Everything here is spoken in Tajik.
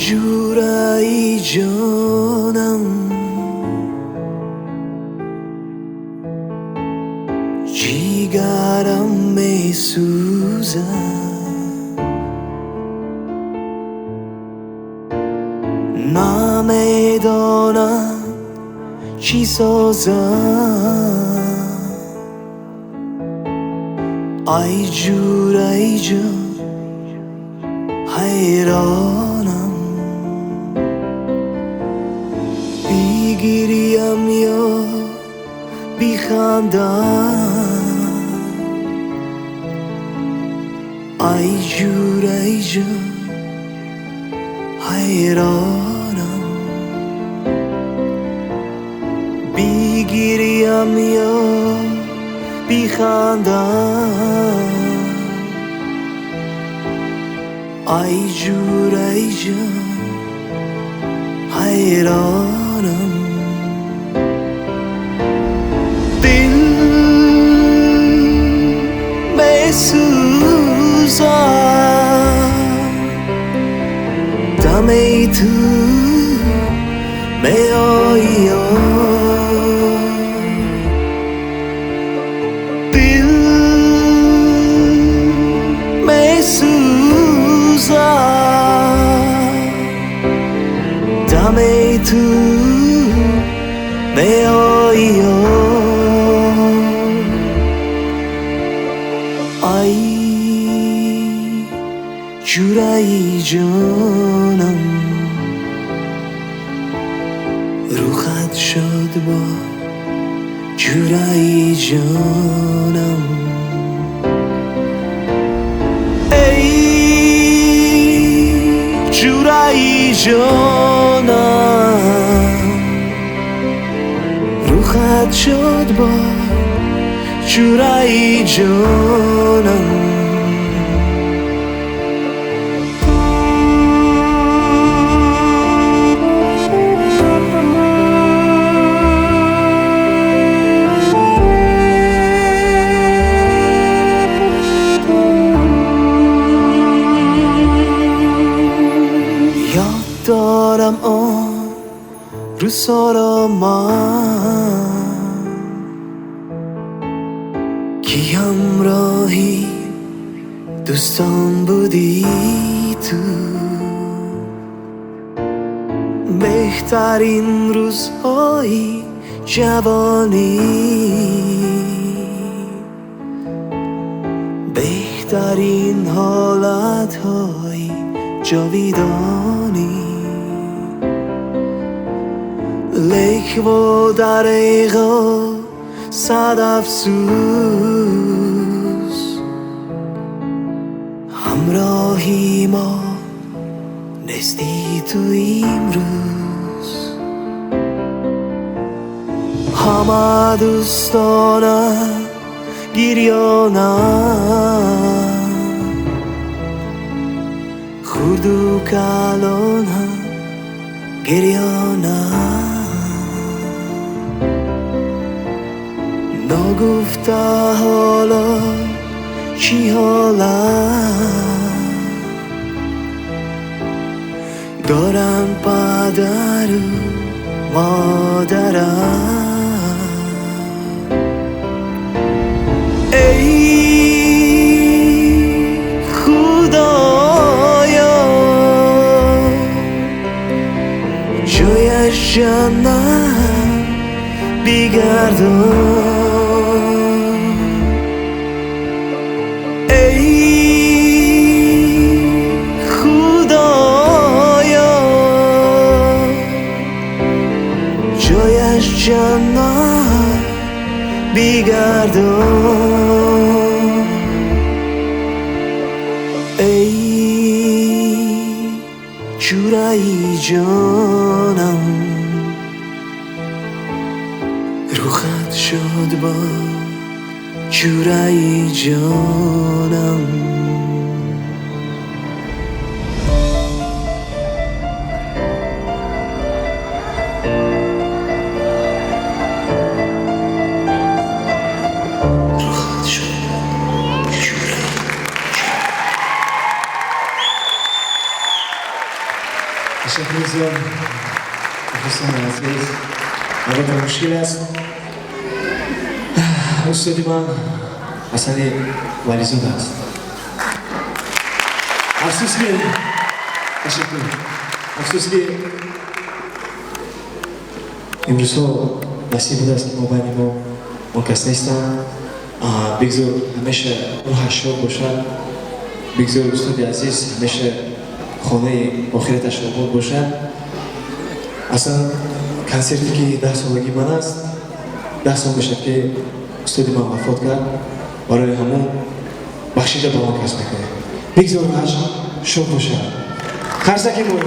جورایی جانم جیگرم میسوزم نمیدانم چی سازم ای جورایی جان حیرانم بگیریم یا بخندم ای جورایی جان حیرانم بگیریم یا بخندم ای جورایی جان حیرانم دل میسوزد دم تو میآیی دل میسوزد دم تو میآیی ای جورایی جانم روخت شد با جورایی جانم ای جورایی جانم روخت شد با جورایی جانم یاد دارم آن روزها را من که همراهی دوستان بودی تو بهترین روزهای جوانی بهترین حالتهای جاویدانی لیک و دریغ صد افسوس همراهی ما نیستی تو امروز همه دوستانم گریانم خرد و کلانم گریانم نگفته حالا چی حالم دارم پدر و مادرم ای خدایا جایش جنت بگردان ای خدایا جایش جنت بگردان ای جورایی جانم روخت شد با جورایی جانم روخت شد جورایی جانم. Бигзор, мухлисони азиз, албатта, мушкил аст. Устоди ман Ҳасани Вализода аст. Афсӯс ки, ташаккур, афсӯс ки имрӯзҳо насиб будааст, ки мо байни мо он кас нестанд. Бигзор ҳамеша рӯҳаш шод бошад, бигзор устоди азиз ҳамеша хонаи охираташ обод бошад. Аслан консерте ки 10-солагии ман аст, 10 сол мешавад, ки устоди ман вафот кард, барои ҳамон бахшида ба он кас мекунем. Бигзор рӯҳаш шод бошад. Қарсаки мо.